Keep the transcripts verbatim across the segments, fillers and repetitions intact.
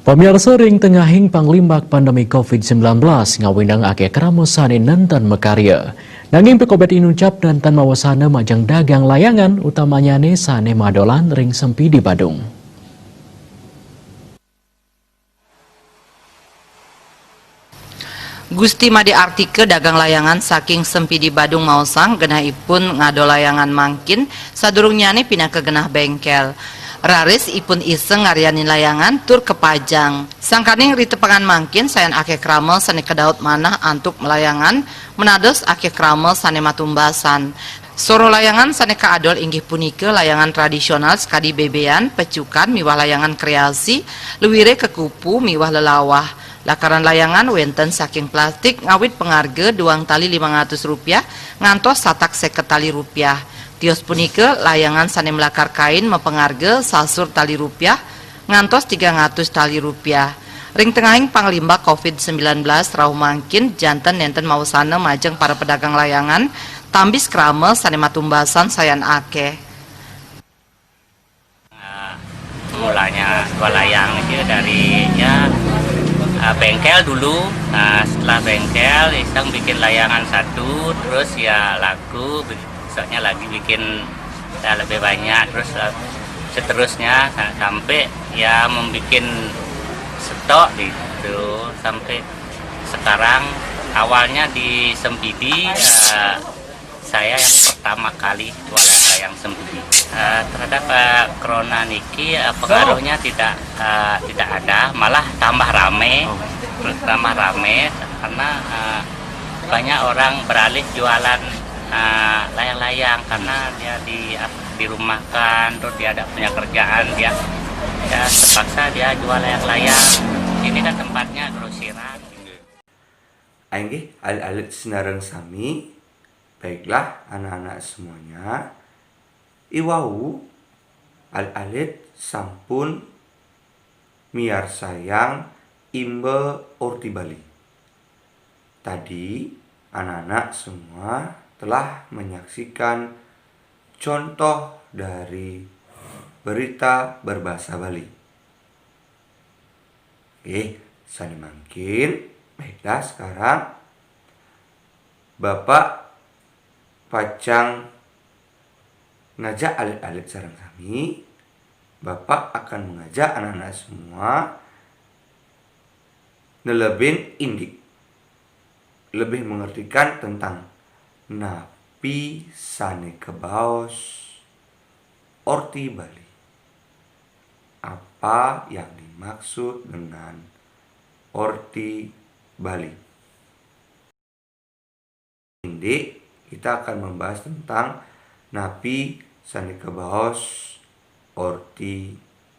Pamiarsa, ring tengahing panglimbak pandemi covid sembilan belas, ngawinang akeh krama sane nenten makarya. Nanging pikobet inucap nenten mawasana majeng dagang layangan, utamanyane sane madolan ring Sempidi Badung. Gusti Made Artika dagang layangan saking Sempidi Badung maosang genahipun ngadol layangan mangkin sadurungnyane pinaka genah bengkel. Raris ipun iseng ngaryanin layangan tur kapajang. Sangkaning ritepengan mangkin sayan akeh krama sane kadaut manah antuk malayangan, menados akeh krama sane matumbasan. Soroh layangan sane kaadol inggih punika layangan tradisional sakadi bebean, pecukan miwah layangan kreasi, luire kekupu miwah lelawah. Lakaran layangan wenten saking plastik ngawit pangarga duang tali limang atus rupiah ngantos satak seket tali rupiah. Tios punika layangan sane malakar kain mapangarga sasur tali rupiah ngantos tigang atus tali rupiah. Ring tengahing panglimbak covid sembilan belas rauh mangkin janten nenten mawasana majeng para pedagang layangan, tambis krama sane matumbasan sayan akeh. Eh, mulanya jual layang itu dari, ya, eh, bengkel dulu. Nah, setelah bengkel, iseng bikin layangan satu, terus ya laku, besoknya lagi bikin, ya, lebih banyak, terus, eh, seterusnya sa- sampai, ya, membikin stok gitu sampai sekarang. Awalnya di Sempidi, eh, saya yang pertama kali jualan layang Sempidi. Eh, terhadap, eh, corona niki, eh, pengaruhnya tidak, eh, tidak ada, malah tambah rame, tambah rame karena, eh, banyak orang beralih jualan, eh, layang-layang karena dia di dirumahkan, terus dia tidak punya kerjaan, dia, ya, terpaksa dia jual layang-layang. Ini kan tempatnya grosiran. Inggih, alit-alit sinareng sami, baiklah anak-anak semuanya, iwau alit-alit sampun miarsayang imba Orti Bali. Tadi anak-anak semua telah menyaksikan contoh dari berita berbahasa Bali. Oke, sane mangkin, baiklah sekarang Bapak pacang ngajak alit-alit sareng sami, Bapak akan mengajak anak-anak semua nelebin indik, lebih mengertikan tentang napi sane kabaos Orti Bali. Apa yang dimaksud dengan Orti Bali? Indik, kita akan membahas tentang napi sane kabaos Orti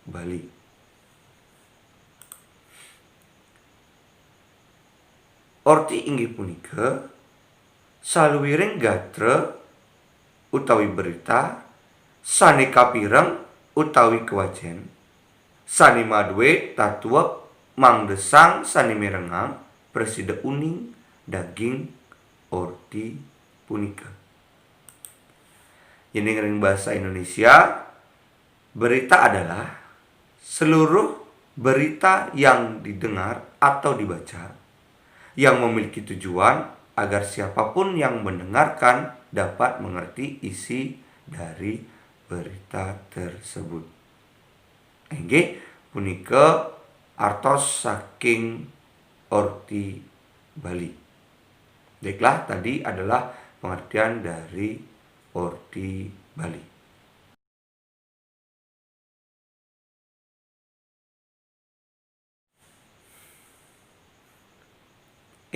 Bali. Orti inggih punika saluwiring gatra utawi berita sane kapireng utawi kawajen, sane madue tatwa mangda sang sane mirengang prasida uning daging orti punika. Yening ring basa Indonesia, berita adalah seluruh berita yang didengar atau dibaca yang memiliki tujuan agar siapapun yang mendengarkan dapat mengerti isi dari berita tersebut. Inggih punika artos saking Orti Bali. Baiklah, tadi adalah pengertian dari Orti Bali.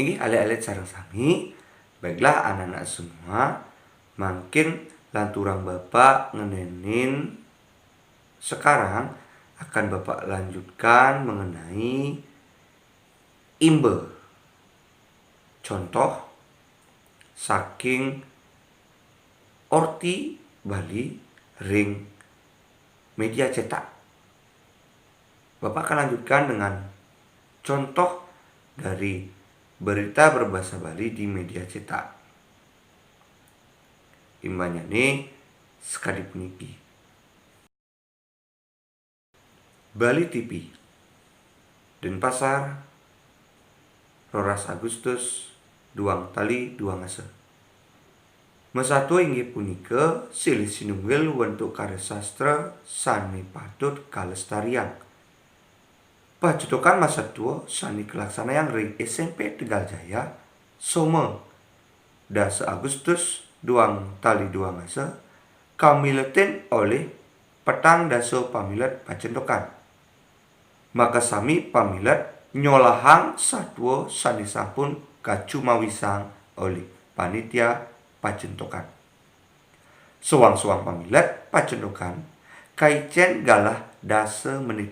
Inggih, alit-alit sareng sami, baiklah anak-anak semua, mangkin lanturang Bapak ngenenin, sekarang akan Bapak lanjutkan mengenai imba, contoh saking Orti Bali ring media cetak. Bapak akan lanjutkan dengan contoh dari berita berbahasa Bali di media cetak. Imbanyane sakadi puniki. Bali T V. Denpasar, roras Agustus, duang tali duang dasa. Masatua inggih punika silih sinunggil wentuk karya sastra sane patut kalestariang. Pacetukan masatua sane kalaksanayang ring S M P Tegal Jaya, Soma, dasa Agustus, duang tali duang dasa, kamiletin olih petang dasa pamilet pacentukan. Makasami pamilet nyolahang satua sane sampun kacumawisang olih panitia pacentukan. Soang-soang pamilet pacentukan kaicen galah dasa menit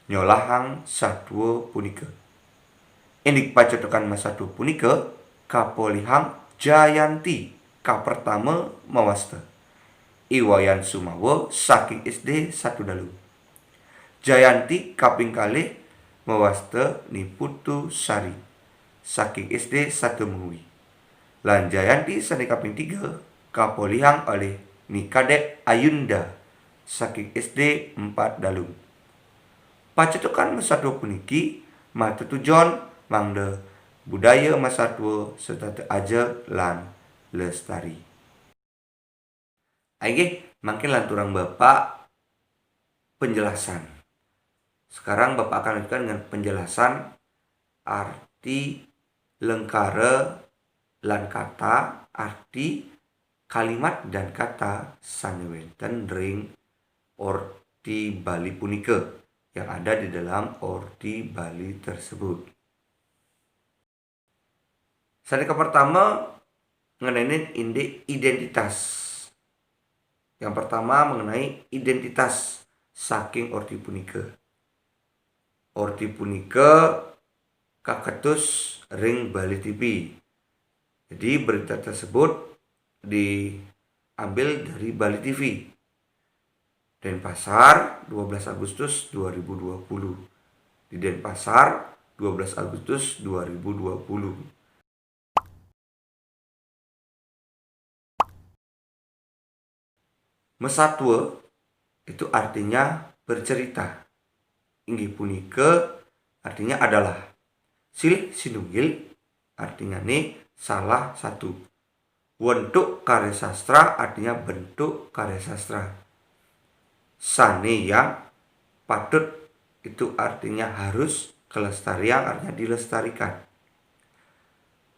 nyolahang satua punika. Indik pacentukan masatua punika kapolihang Jayanti kapertama mawasta I Wayan Sumawa saking S D Satu Dalu. Jayanti kaping kalih mawasta Ni Putu Sari saking S D Satu Mengwi. Lan Jayanti sane kaping tiga kapolihang olih Ni Kadek Ayunda saking S D Empat Dalu. Pacetukan masatua puniki matetujon mangda budaya masatua setata ajeg lan lestari. Inggih, mangkin lanturang Bapak penjelasan. Sekarang Bapak akan lanjutkan dengan penjelasan arti lengkara lan kata, arti kalimat dan kata sane wenten ring orti Bali punika, yang ada di dalam orti Bali tersebut. Sane kapertama, ngenenin indik identitas. Yang pertama, mengenai identitas saking orti punika. Orti punika kaketus ring Bali T V. Jadi, berita tersebut diambil dari Bali T V. Denpasar, dua belas Agustus dua ribu dua puluh. Di Denpasar, dua belas Agustus dua ribu dua puluh. Masatua itu artinya bercerita. Inggih punika artinya adalah. Silih sinunggil artinyane salah satu. Wentuk karya sastra artinya bentuk karya sastra. Sane yang patut itu artinya harus, kelestarian artinya dilestarikan.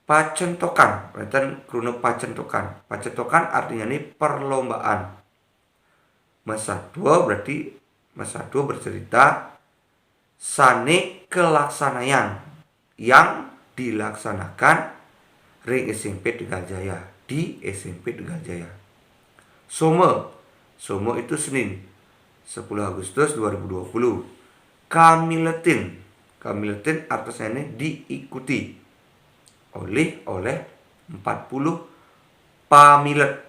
Pacentokan, wenten kruna pacentokan. Pacentokan artinyane perlombaan. Masatua berarti masatua bercerita sane kalaksanayang, yang dilaksanakan ring S M P Tegal Jaya, di S M P Tegal Jaya. Soma, Soma itu Senin, sepuluh Agustus dua ribu dua puluh. Kamiletin, kamiletin artinyane diikuti olih, oleh empat puluh pamilet.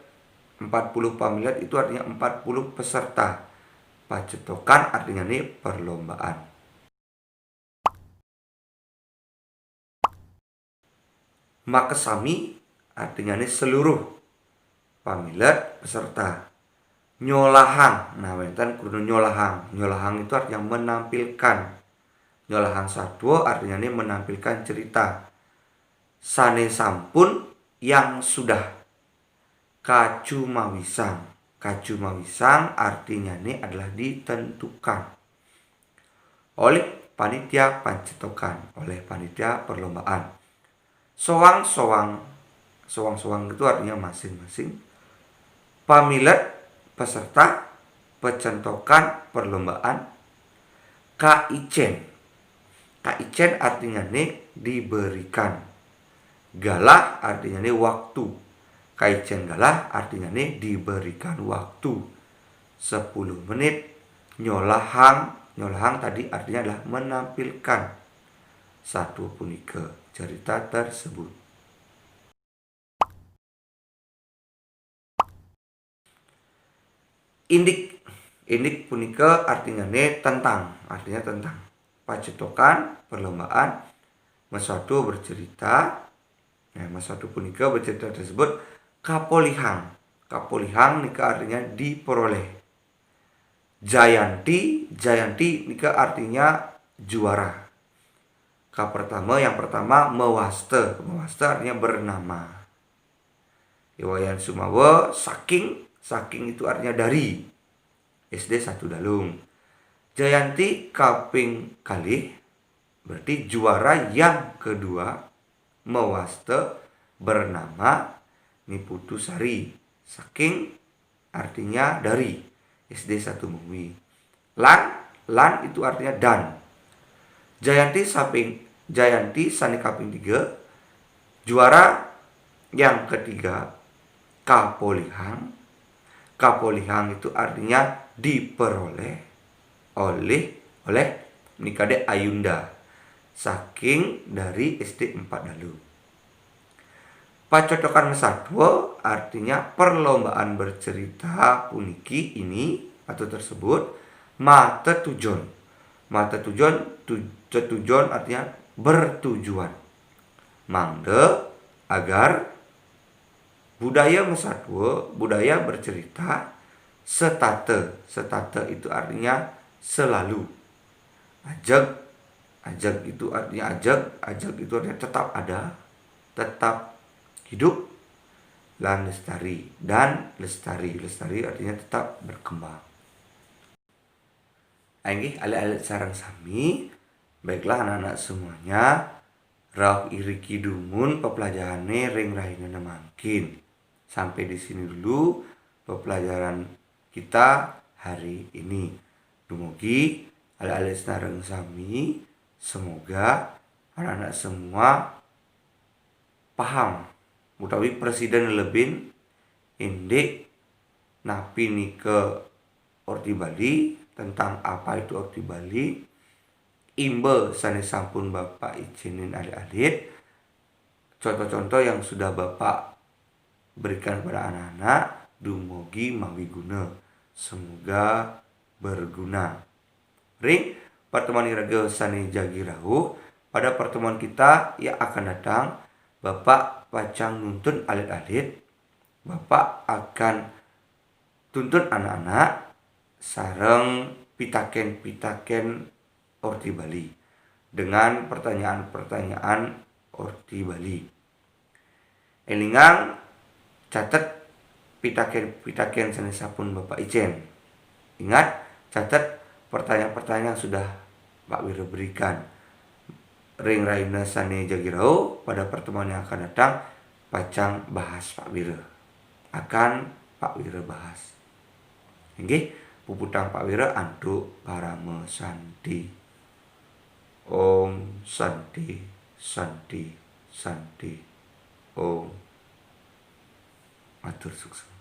Empat puluh pamilet itu artinya empat puluh peserta. Pacetukan artinyane perlombaan. Makasami artinyane seluruh pamilet peserta. Nyolahang, nah, wenten kruna nyolahang. Nyolahang itu artinya menampilkan. Nyolahang satua artinyane menampilkan cerita. Sane sampun, yang sudah. Kacumawisang. Kacumawisang artinyane adalah ditentukan olih panitia pacetukan, oleh panitia perlombaan. Soang-soang, soang-soang itu artinya masing-masing. Pamilet, peserta, pacentokan, perlombaan. Kaicen. Kaicen artinyane diberikan. Galah artinyane waktu. Kaicen galah artinyane diberikan waktu sepuluh menit. Nyolahang, nyolahang tadi artinya adalah menampilkan satua punika, cerita tersebut. Indik, indik punika artinyane tentang, artinya tentang. Pacetukan, perlombaan, masatua bercerita. Nah, masatua punika bercerita tersebut kapolihang. Kapolihang nika artinya diperoleh. Jayanti, jayanti nika artinya juara. Ka pertama, yang pertama, mewasta. Mewasta artinya bernama. Iwayan Sumawa, saking. Saking itu artinya dari. S D satu Dalung. Jayanti kaping kalih, berarti juara yang kedua, mewasta bernama Ni Putu Sari. Saking artinya dari. S D satu Mengwi. Lan, lan itu artinya dan. Jayanti saping, Jayanti sane kaping tiga, juara yang ketiga, kapolihang. Kapolihang itu artinya diperoleh oleh, oleh nikade Ayunda. Saking dari S D empat Dalung. Pacocokan satwa artinya perlombaan bercerita puniki, ini atau tersebut, matetujon. Matetujon, tu-, tetujon artinya bertujuan. Mangda, agar, budaya masatwa, budaya bercerita, setata. Setata itu artinya selalu. Ajeg, ajeg itu artinya ajeg, ajeg itu artinya tetap ada, tetap hidup, lan lestari, dan lestari. Lestari artinya tetap berkembang. Inggih, alit-alit sareng sami, baiklah anak-anak semuanya, rauh iriki dumun pepelajarane ring rahinane mangkin. Sampai di sini dulu pepelajaran kita hari ini. Dumugi alit-alit sareng sami, semoga anak-anak semua paham utawi presida nelebin indik napi nika Orti Bali, tentang apa itu Orti Bali, imba sane sampun Bapak icenin alit-alit, contoh-contoh yang sudah Bapak berikan kepada anak-anak, dumugi mawi guna. Semoga berguna. Ring pertemuan iraga sane jagi rauh, pada pertemuan kita yang akan datang, Bapak pacang nuntun alit-alit, Bapak akan tuntun anak-anak sareng pitaken-pitaken Orti Bali dengan pertanyaan-pertanyaan Orti Bali. Elingang, catet pitaken-pitaken sane sampun Bapak icen. Ingat, catet pertanyaan-pertanyaan yang sudah Pak Wira berikan. Ring rahina sane jagi rauh, pada pertemuan yang akan datang, pacang bahas Pak Wira. Akan Pak Wira bahas. Inggih, puputang Pak Wira antuk parama santi. Om Santi, Santi, Santi. Om. Matur suksma.